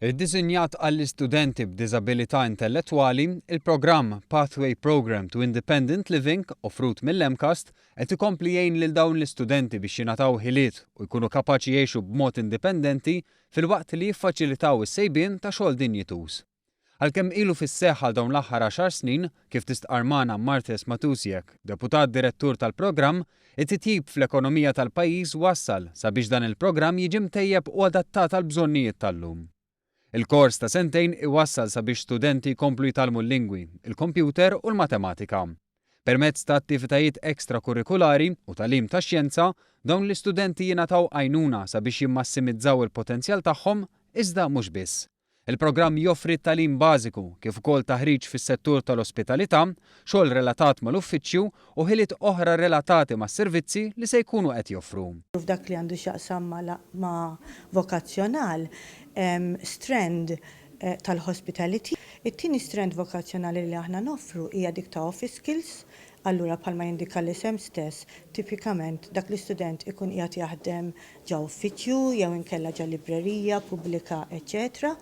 Iddisinjat għall-istudenti b'diżabilità intellettwali, il-programm Pathway Programme to Independent Living offrut mill-MCAST qed ikompli jgħin lil dawn l-istudenti biex jingħataw ħiliet u jkunu kapaċi jgħixu b'mod indipendenti filwaqt li jiffaċilitaw is-sejbien ta' xogħol dinjituż. Għalkemm ilu fis-seħħ għal dawn l-aħħar għaxar snin, kif tistqarr magħna Marthes Matusiak, Deputat Direttur tal-programm, it-titjib fl-ekonomija tal-pajjiż wassal sabiex dan il-programm jiġi mtejjeb u adattat għall-bżonnijiet tal-lum. Il-kors ta' sentejn iwassal sabiex studenti jkomplu jitgħallmu l-lingwi, il-kompjuter u l-matematika. Permezz ta' attivitajiet extrakurrikulari u tagħlim tax-xjenza, dawn l-istudenti jingħataw għajnuna sabiex jimmassimizzaw il-potenzjal tagħhom iżda mhux biss. Il-programm joffri tagħlim bażiku kif ukoll taħriġ fis-settur tal-ospitalità, xogħol relatat mal-uffiċċju u ħiliet oħra relatati mas-servizzi li se jkunu qed joffru. F'dak li għandu x'jaqsam ma' vokazzjonal, hemm strand tal-hospitality. It-tieni strand vokazzjonali li aħna noffru hija dik ta' office skills, allura bħalma jindika l-isem stess, tipikament dak l-istudent ikun qiegħed jaħdem ġa uffiċċju jew inkella ġa librerija pubblika eċċetera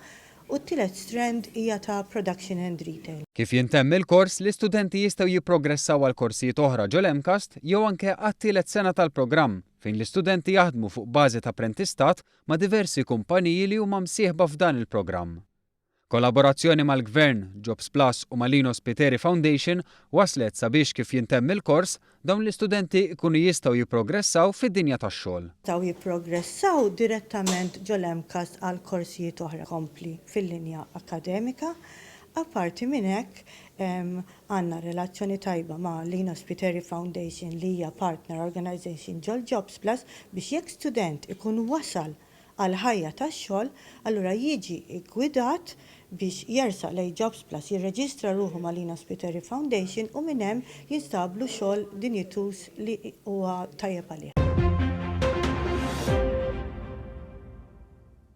U t-tielet strand hija ta' production and retail. Kif jintemm il-kors, l-istudenti jistgħu jipprogressaw għal korsijiet oħra ġol-MCAST jew anke għat-tielet sena tal-programm fejn l-istudenti jaħdmu fuq bażi ta' apprentistat ma' diversi kumpaniji li huma msieħba f'dan il-programm. Kollaborazzjoni mal-Gvern, Jobs Plus u ma' Lino Spiteri Foundation waslet sabiex kif jintemm il-kors, dawn l-istudenti jkunu jistgħu jipprogressaw fid-dinja tax-xogħol. Jistgħu jipprogressaw direttament ġol-MCAST għal korsijiet oħra kompli fil-linja akkademika. Apparti minn hekk, għandna relazzjoni tajba ma' Lino Spiteri Foundation li hija partner organisation ġol-Jobs Plus biex jekk student ikun wasal għall-ħajja tax-xogħol, allura jiġi ggwidat biex jersaq lejn Jobsplus, jirreġistra ruħu ma' Lina Spiteri Foundation u minn hemm jinstablu xogħol dinjituż li huwa tajjeb għalih.